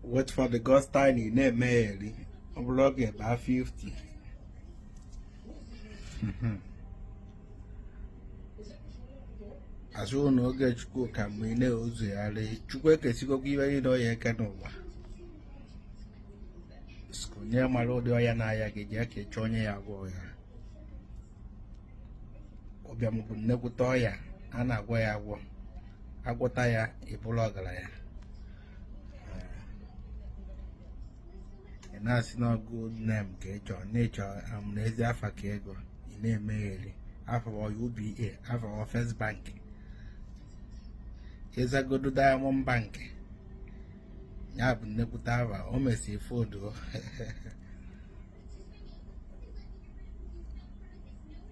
Wait for the God's time ị na-emegheri ọ bụrụ oge baa 50. Azụ na oge Chukwu ka mgbe ị na-ezugharị Chukwu ekesigokwa ibe niile ọya eke n'ụwa. Onye mara ụdị ọya na-aya gị jee ka ị chọọ onye ya agwọ ya. Ụbịam bụ nnekwute ọya a na-agwọ ya agwọ, agwọta ya ịbụrụ ọgaranya. Ị na-asị na good name ka ị chọrọ na ịchọ na ezi afa ka ego ị na-emegheri afa UBA, afa First Bank, ịzagodo Diamond Bank, ya bụ nnekwute afa o mesiri fodo.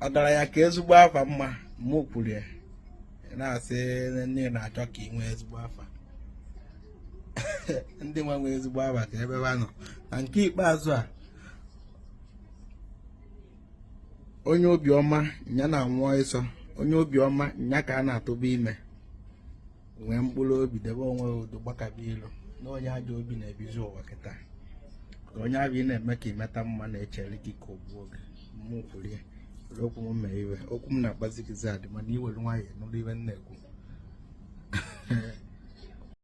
Ọgaranya ka ezigbo afa mma, mụ kwuru ya. Ị na-asị nne na-achọ ka ị nwee ezigbo afa. Ndị nwe nwe ezigbo afa ka ebe ha nọ. Na nke ikpeazụ a, onye obiọma nya na-anwụ ịsọ, onye obiọma nya ka a na-atụba ime, nwee mkpụrụ obi debe onwe udo gbakaba ilu na onye ajọ obi na-ebizi ụwa kịta. Ka onye abụ ị na-eme ka imeta mma na-echere gị ka o gbuo gị. Mụ kwuru ya, were okwu m mee iwe, okwu m na-akpazi gị zadị, mana iwere nwayọọ nụrụ iwe m na-ekwu.